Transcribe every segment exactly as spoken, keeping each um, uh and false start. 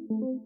Hong,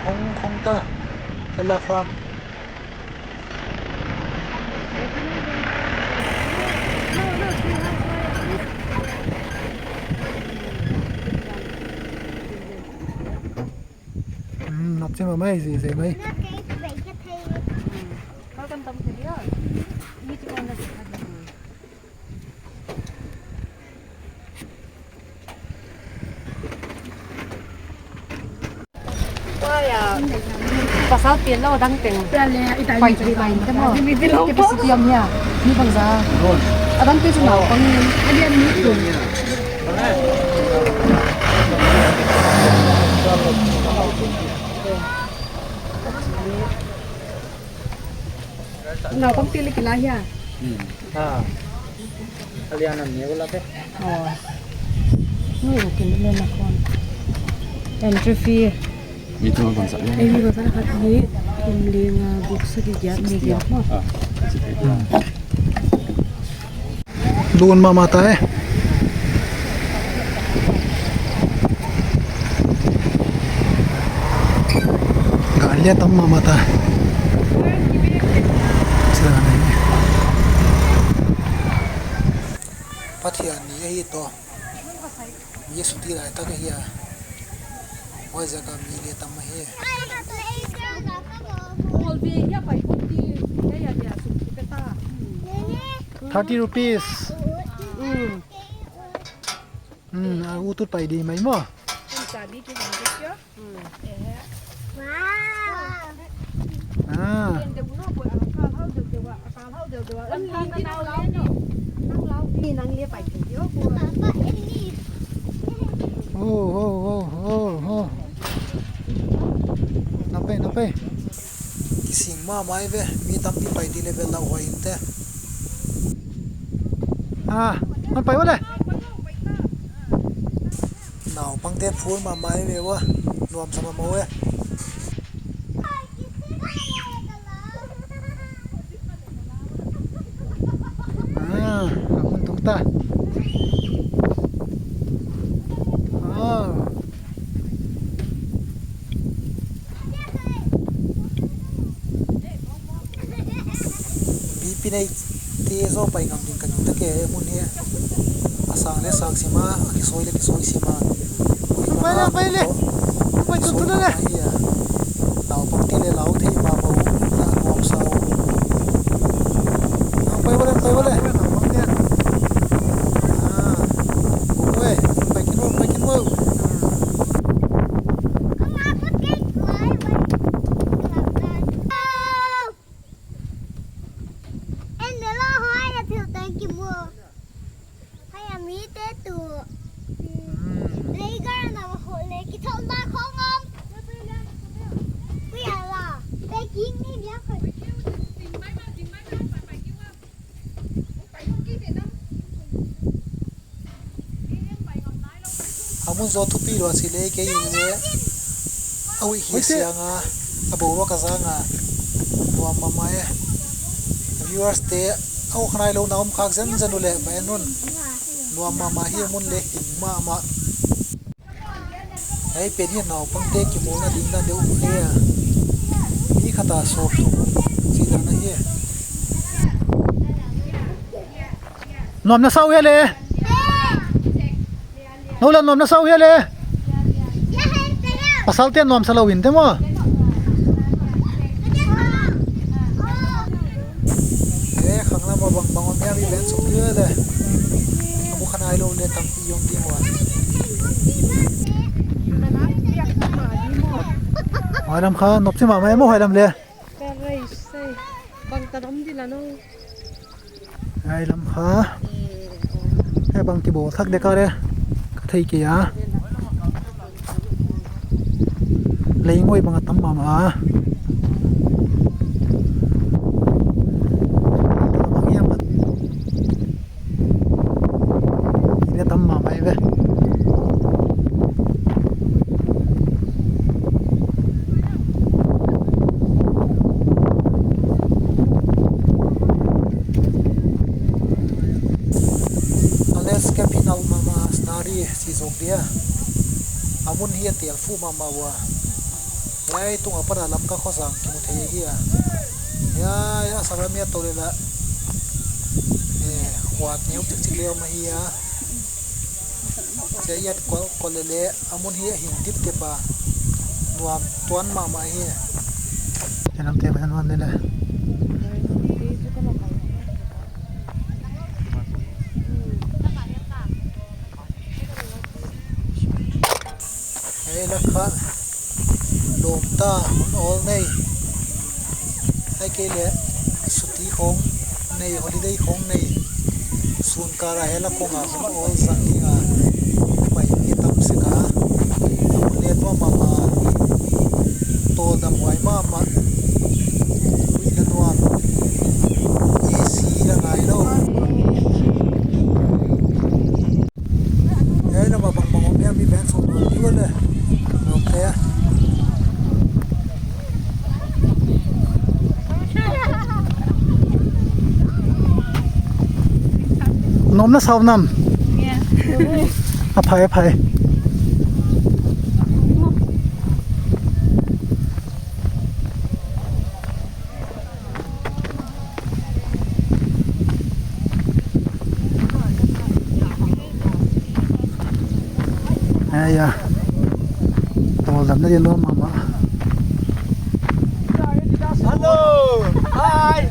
hong, hong ta. Ella farm. Hmm, nop cing lo mai, zi zi mai. Pasal pian lo, a dang teng. Pai, pai, pai, pai. Capacity om hia? Mi bangza. A dang teng cu naupang. A lian mi kum. Naupang pi lik i la hia? Hmm. Ah. A lian an neu la pe. Oh. Ni kin le na kon. Entry fee. Mi tu kon sa. Eh, mi kon sa khat ni. Kum ling a buk sa ki giat ni giat mo. Ah. Lun mahmah ta e. Gal lian tam mahmah ta. Pathian ni ahi tawh. Mi a suti laitak ahi a. Huaiziak a mi lian tam ahi. Thirty rupees. Hmm, a utut pai di mai maw. Ah. Oh, oh, oh, oh, oh. Nape, nape. Kising mahmah hi ve, mi tampi pai ding le ve lauhuai in teh. Ah, man pai ua le. Naupangte phul mahmah hi ve ua, nuamsa mahmah uh e. Ah, a mun tung ta. Ah. Bipi nei te zaw pai ngam ding ka gingta kei mun hi. A sang le sang sim a, a kisawi le kisawi sim a. Pai le, pai le. Pai tuntun le. Naupangte le lau thei mahmah uh, na nuamsa uh. Pai ua le, pai ua le. Ah, pai kin ua, pai kin ua. En ne la hoi a thil teng ki mu. Hai a mi te tu. Leigar na ho le ki thau na khong om. Pia la. Pe king ni bia khoi. A mun zaw thupi lua si le kei in le a uih hi siang a, a bo lua ka zang a, nuam mahmah e. Viewers te a uk nai lo na om khak zenzen uh le va en un. Nuam mahmah hi a mun le hing mahmah. Hei pen hi naupangte kimawlna ding dan deuh uh kei a. Mi khat a sawp thum ci dan ahi. Nuam na sa uh hia le? No la nuam na sa uh hia le? Pasalte nuam sa lo in te maw? Eh, khang lam a bang bang om hia mi ben suk hia le? A bu khan ai lo le tampi om ding ua. Hoi lam kha nop ci mahmah e maw hoi lam le? Ka rei sei. Bang tan om di la no. Ai lam kha. Eh, bang kibawl thak dek a le ka thei kei a. Lei ngoi bang a tam mahmah a. Bang hiam a. Ina tam mahmah hi ve. A landscape hi nal mahmah, scenery ci zawk dia. A mun hi a tel fuh mahmah ua. Hiai tungah pana Lamka khuazang kimu thei ahi a. Hiai a sak lam hi a to le lah, eh, huat neu cikcik le om ahi a. Cia iat kual kual le le a mun hi a hing dipdip a, nuam tuan mahmah hi. Hiai lam te bai nuam le le. Ei lak kha lawmta hun awl nei. Ahih kei leh suti khawng nei, holiday khawng nei. Sun kal ah hiai lak khawng ah hun awl zang ding a pai mi tam sek a. Hun le nuam mahmah. Tawldam huai mahmah. Huih la nuam. A C la ngai lo. Ei, na ma bang bang om hiam, mi bang sawm lo, tua le. Nuam te a. Nuam na sa uh nam? Yeah. A phai, a phai. Ei a, tawldamna ding nuam mahmah. Hello. Hi.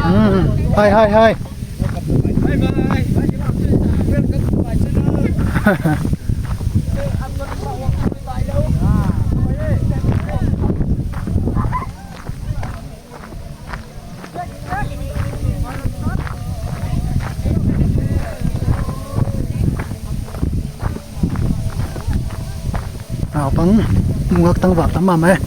Mm, hi, hi, hi. Bye bye. Welcome to my channel. I'm gonna walk to my Ang mungak tangval tam mahmah e.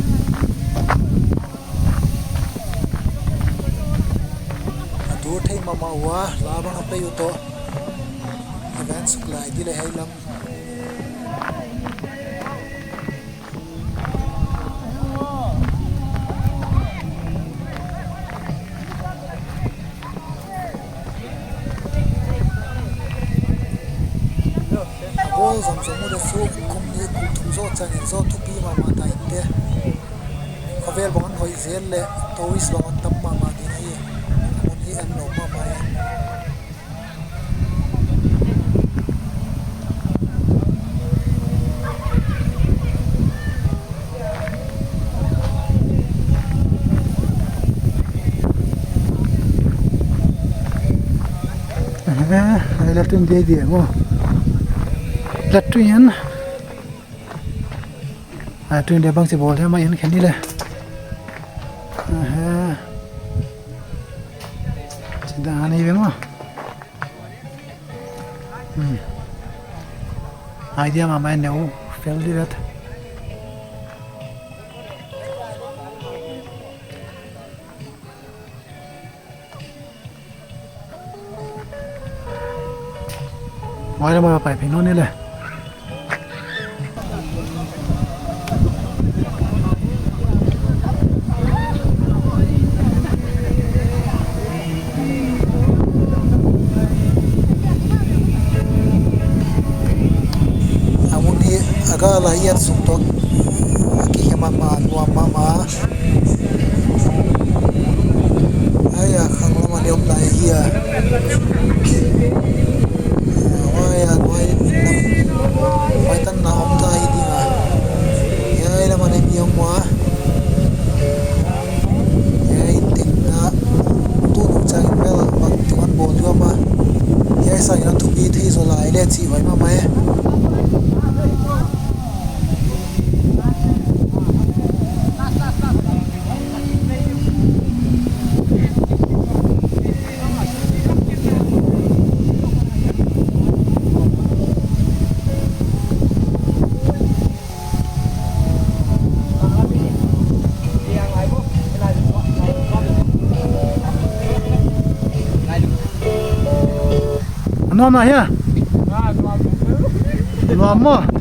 A dur thei mahmah uh a, la bang a pei uh tawh a van suk lai di le hei lam. A bawl zom zom uh le suk kum nih kum thum zawh ciangin zawh thupi mahmah ta in te. Khawvel bang an hoih zel le tourist bang an tam mahmah ding ahi. A mun hi an lo mahmah hi. Ehe, ai la tun dia dia mo. La tun yan. Ai tun dia bang si bol dia ma yan khen ni le. Ehe. Sida ani be mo. Hmm. Idea mahmah in neu fel di vet. Wai le ma pai phi no ni le. A mun hi a gal a i at suk tawh a kihia mahmah, nuam mahmah. Ai a khang lam a liop lai hi a. Huai a, huai lam, huai tanna om ta hi ding a. Hiai lam a nei mi om ua. Hiai in tengna tu nu chang in bel bang tu an bawl tu ama. Hiai sang in an thupi thei zaw lai le chih huai mahmah e. A nuam na hia? Nuam maw?